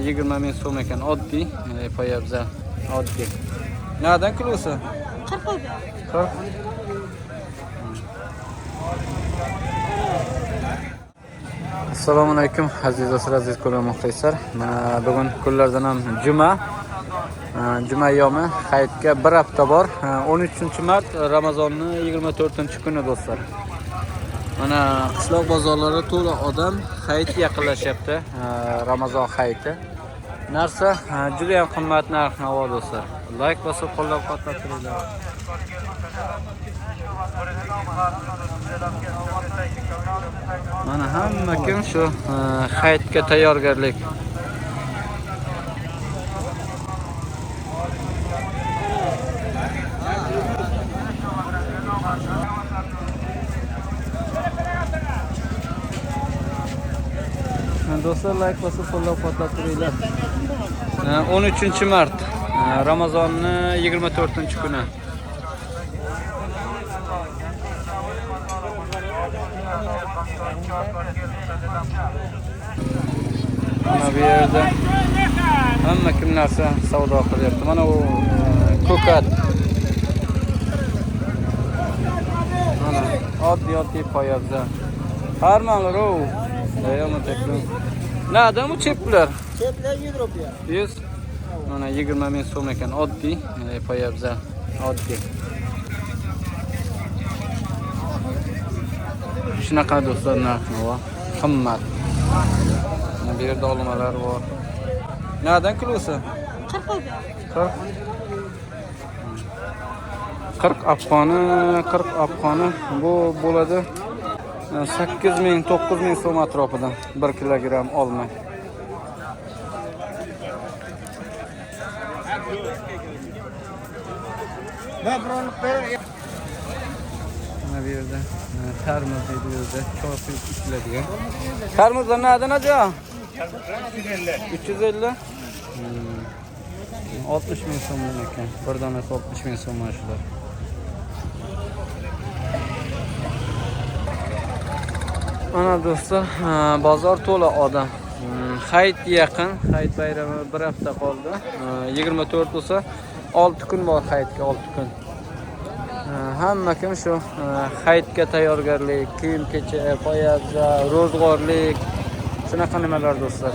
20 ming so'm ekan, oddiy poyabzal, oddiy. Nadan kilosi? 40 rupiya. 40. Assalomu alaykum aziz do'stlar, aziz ko'rgan muxlislar. Mana bugun kunlardan ham juma. Juma yomi, hayitga bir hafta bor. 13 mart, Ramazonning 24-kuni do'stlar. Mana qishloq bozorlari to'la odam, hayit yaqinlashyapti. Ramazon hayiti. Narsa juda ham qimmat, narx-navo do'stlar. Like bosib qo'llab-quvvatlab turinglar. Mana hamma kim shu hayitga tayyorgarlik. Do'stlar, like bosib qo'llab-quvvatlab turinglar. 13 mart, Ramazonning 24-kuni. Mana bu yerda hamma kim narsa savdo qilyapti. Mana u ko'kat. Mana oddiy oddiy poyabzal. Harmanlar o. Dayama tekrar. Nereden bu çepler? Çepler 100 rupiya. 100. Mana 20 ming so'm ekan, oddiy poyabzal, oddiy. Shunaqa do'stlar, narx-navo qimmat. Mana bu yerda olmalar bor. Nadan kilosi? 40 rupiya. 40. 40 afg'oni, 40 afg'oni bu bo'ladi 8 ming, 9 ming so'm atrofida 1 kilogramm olma. Mana bu yerda tarmuz deydi, bu yerda chorsi ichiladigan. Tarmuzlar nereden aka? 350. 60 ming so'mdan ekan. Bir donasi 60 ming so'm mana shular. Mana do'stlar, bozor to'la odam. Hayit yaqin, hayit bayrami bir hafta qoldi. 24 bo'lsa, 6 kun bor hayitga, 6 kun. Hamma kim shu hayitga tayyorgarlik, kiyim-kechak, poyabzal, ro'zg'orlik, shunaqa nimalar do'stlar.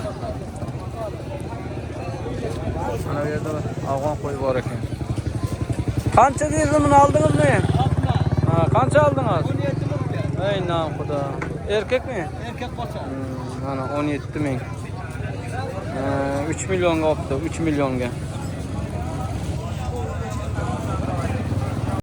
Mana bu yerda afg'on qo'y bor ekan. Qancha deysiz, buni oldingizmi? Ha, qancha oldingiz? Ey nam xudo. Erkakmi? Erkek qo'cha. Mana 17 ming. 3 millionga olibdi, 3 millionga.